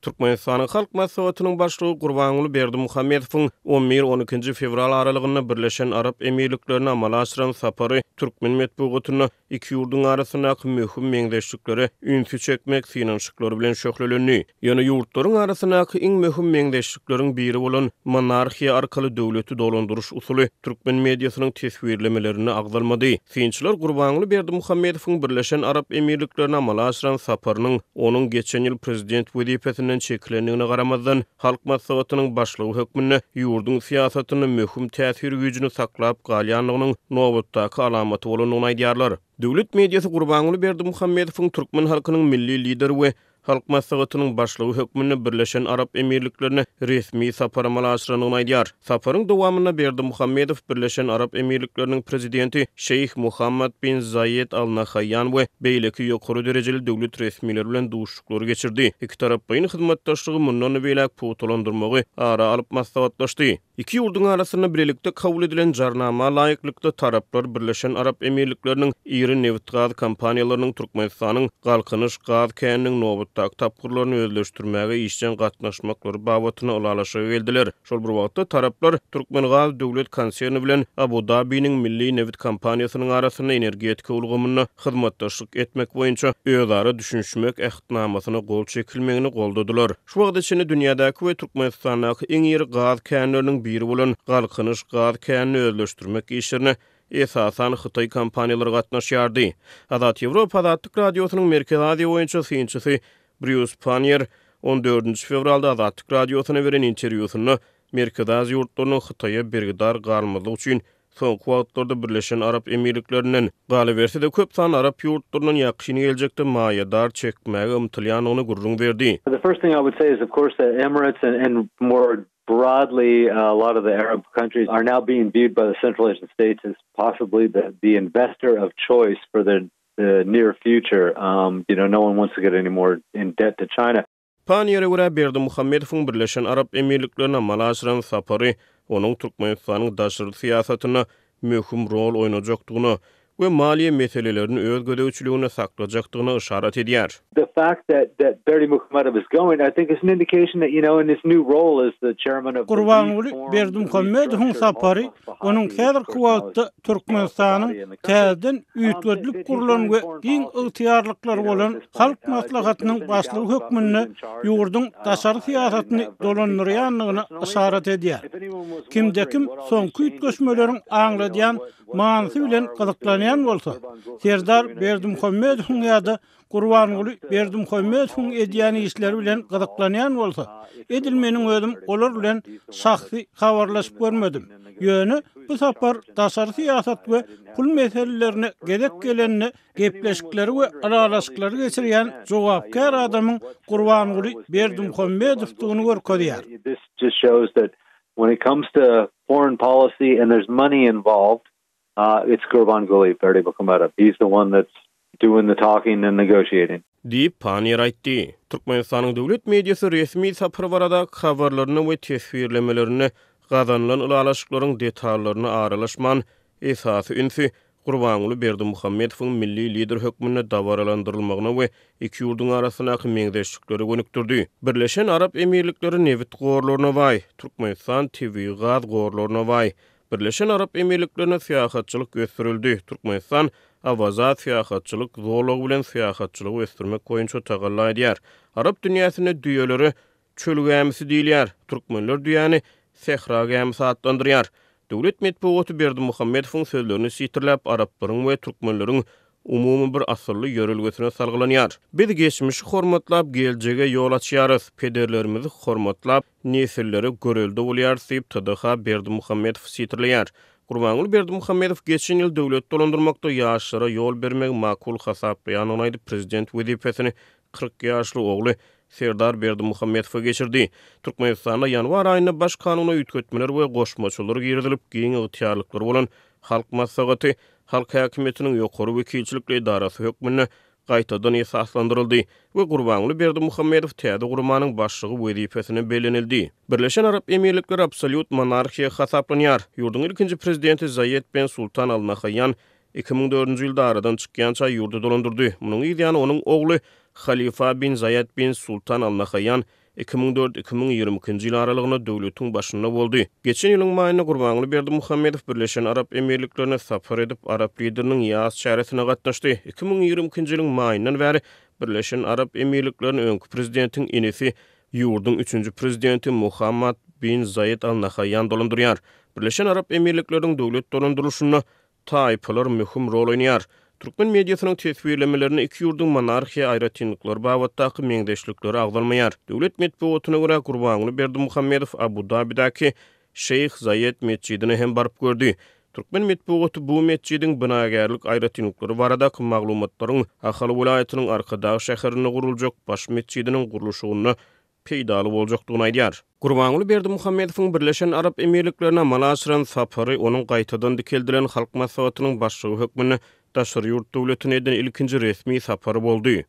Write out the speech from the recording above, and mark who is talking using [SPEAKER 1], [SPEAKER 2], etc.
[SPEAKER 1] Türkmenistanyň Halk Maslahatynyň Başlygy Gurbanguly Berdimuhamedowyň on bir, on ikinji fewral aralygynda Birleşen Arap Emirliklerine amala aşyran sapary türkmen metbugatynda iki ýurduň arasyndaky möhüm meňzeşliklere ünsi çekmek synanyşyklary bilen şöhlelendi. Ýöne ýurtlaryň arasyndaky iň möhüm meňzeşlikleriň biri bolan monarhiýa arkaly döwleti dolandyryş usuly türkmen mediasynyň teswirlemelerinde agzalmady. Synçylar Gurbanguly Berdimuhamedowyň Birleşen Arap Emirliklerine amala aşyran saparynyň onuň geçen ýyl prezident wezipesinden çekilendigine garamazdan, Halk Maslahatynyň başlygy hökmünde ýurduň syýasatynda möhüm täsir güýjüni saklap galýandygynyň nobatdaky alamaty bolandygyny aýdýarlar. Döwlet mediasy Gurbanguly Berdimuhamedowyň türkmen halkynyň Milli Lideri we Halk Maslahatynyň Başlygy hökmünde Birleşen Arap Emirliklerine resmi sapar amala aşyrandygyny aýdýar. Saparyň dowamynda Berdimuhamedow Birleşen Arap Emirlikleriniň Prezidenti Şeýh Muhammad bin Zaýed Al Nahaýýan we beýleki ýokary derejeli döwlet resmileri bilen duşuşyklary geçirdi, ikitaraplaýyn hyzmatdaşlygy mundan beýläk pugtalandyrmagy ara alyp maslahatlaşdy. Iki ýurduň arasynda bilelikde kabul edilen Jarnama laýyklykda, taraplar Birleşen Arap Emirlikleriniň iri nebitgaz kompaniýalarynyň Türkmenistanyň Galkynyş gaz käniniň nobatdaky tapgyrlaryny özleşdirmäge işjeň gatnaşmaklary babatynda ylalaşyga geldiler. Şol bir wagtda, taraplar Türkmengaz döwlet konserni bilen Abu-Dabiniň milli nebit kompaniýasynyň arasynda energetika ulgamynda hyzmatdaşlyk etmek boýunça özara düşünişmek Ähtnamasyna gol çekilmegini goldadylar. Şu wagta çenli dünýädäki we Türkmenistandaky iň iri gaz känleriniň biri bolan Galkynyş gaz känini özleşdirmek işlerine esasan hytaý kompaniýalary gatnaşýardy. Azat Ýewropa Azatlyk Radiosynyň Merkezi Aziýa boýunça synçysy Brýus Panniýer on dördünji fewralda Azatlyk Radiosyna beren interwýusynda Merkezi Aziýa ýurtlarynyň Hytaýa bergidar galmazlyk üçin soňky wagtlarda Birleşen Arap Emirliklerinden, galyberse-de köp sanly arap ýurtlaryndan ýakyn geljekde maýadar çekmäge ymtylýandygyny gürrüň berdi.
[SPEAKER 2] The first thing I would say is of course the Emirates and more broadly a lot of the Arab countries are now being viewed by the Central Asian states as possibly the the investor of choice for the the near future. Um, you know, no one wants to get any more in debt to China.
[SPEAKER 1] Panniýere görä, Berdimuhamedowyň Birleşen Arap Emirliklerine amala aşyran sapary onuň Türkmenistanyň daşary syýasatynda möhüm rol oýnajakdygyna we maliýe meselelerini öz gözegçiliginde saklajakdygyna yşarat edýär.
[SPEAKER 2] The fact that that Berdimuhamedow is going, I think is an indication that, you know, in his new role as the chairman of the
[SPEAKER 3] Gurbanguly Berdimuhamedowyň sapary onuň häzirki wagtda Türkmenistanyň täzeden üýtgedilip gurlan we giň ygtyýarlyklary bolan Halk Maslahatynyň Başlygy hökmünde ýurduň daşary syýasatyny dolandyrýandygyna yşarat edýär. Kimde-kim soňky üýtgeşmeleriň aňladýan manysy bilen gyzyklanýan bolsa, Serdar Berdimuhamedowyň ýa-da Gurbanguly Berdimuhamedowyň edýän işleri bilen gyzyklanýan bolsa, edil meniň özüm olar bilen şahsy habarlaşyp görmedim. Ýöne bu sapar daşary syýasat we pul meselelerine gezek gelende gepleşikleri we ylalaşyklary geçirýän jogapkär adamyň Gurbanguly Berdimuhamedowdygyny görkezýär.
[SPEAKER 2] It's Gurbanguly Berdimuhamedow. He's the one that's doing the talking and negotiating.
[SPEAKER 1] Diýip, Panniýer aýtdy. Türkmenistanyň döwlet mediasy resmi sapar baradaky habarlarynda we teswirlemelerinde gazanylan ylalaşyklaryň detallaryna aralaşman, esasy ünsi Gurbanguly Berdimuhamedowyň milli lider hökmünde dabaralandyrylmagyna we iki ýurduň arasyndaky meňzeşliklere gönükdirdi. Birleşen Arap Emirlikleri nebit gorlaryna baý, Türkmenistan tebigy gaz gorlaryna baý. Birleşen Arap Emirliklerinde syýahatçylyk ösdürildi. Türkmenistan Awaza syýahatçylyk zolagy bilen syýahatçylygy ösdürmek boýunça tagalla edýär. Arap dünýäsinde düýelere çöl gämisi diýilýär. Türkmenler düýäni sähra gämisi atlandyrýar. Döwlet metbugaty Berdimuhamedowyň sözlerini sitirläp, araplaryň we türkmenleriň umumy bir asylly ýörelgesine salgylanýar. Biz geçmişi hormatlap, geljege ýol açýarys, pederlerimizi hormatlap, nesillere görelde bolýarys diýip, TDH Berdimuhamedowy sitirleýär. Gurbanguly Berdimuhamedow geçen ýyl döwlet dolandyrmakda ýaşlara ýol bermegi makul hasaplaýandygyny aýdyp, prezident wezipesini 40 ýaşly ogly Serdar Berdimuhamedowa geçirdi. Türkmenistanda ýanwar aýynda Baş kanuna üýtgetmeler we goşmaçalar girizilip, giň ygtyýarlyklary bolan Halk Maslahaty halk häkimiýetiniň ýokary wekilçilikli edarasy hökmünde gaýtadan esaslandyryldy we Gurbanguly Berdimuhamedow täze guramanyň başlygy wezipesine bellenildi. Birleşen Arap Emirlikleri absolýut monarhiýa hasaplanýar. Ýurduň ilkinji prezidenti Zaýed ben Sultan Al Nahaýýan 2004-nji ýylda aradan çykýança ýurdy dolandyrdy. Munuň yz ýany onuň ogly Halifa bin Zaýed bin Sultan Al Nahaýýan. 2004, 2022-nji ýyl aralygynda döwletiň başynda boldy. Geçen ýylyň maýynda Gurbanguly Berdimuhamedow Birleşen Arap Emirliklerine sapar edip, arap Lideriniň ýas çäresine gatnaşdy. 2022-nji ýylyň maýyndan bäri Birleşen Arap Emirliklerini öňki prezidentiň inisi, ýurduň üçünji prezidenti Muhammad bin Zaýed Al Nahaýýan dolandyrýar. Birleşen Arap Emirlikleriniň döwlet dolandyrylyşynda taýpalar möhüm rol oýnaýar. Türkmen mediasynyň teswirlemelerinde iki ýurduň monarhiýa aýratynlyklary babatdaky meňzeşlikleri agzalmaýar. Döwlet metbugatyna görä, Gurbanguly Berdimuhamedow Abu-Dabidäki Şeýh Zaýed metjidine hem baryp gördi. Türkmen metbugaty bu metjidiň binagärlik aýratynlyklary baradaky maglumatlaryň Ahal welaýatynyň Arkadag şäherinde guruljak baş metjidiniň gurluşygynda peýdaly boljakdygyny aýdýar. Gurbanguly Berdimuhamedowyň Birleşen Arap Emirliklerine amala aşyran sapary onuň gaýtadan dikeldilen Halk Maslahatynyň başlygy hökmünde daşary ýurt döwletine eden ilkinji resmi sapary boldy.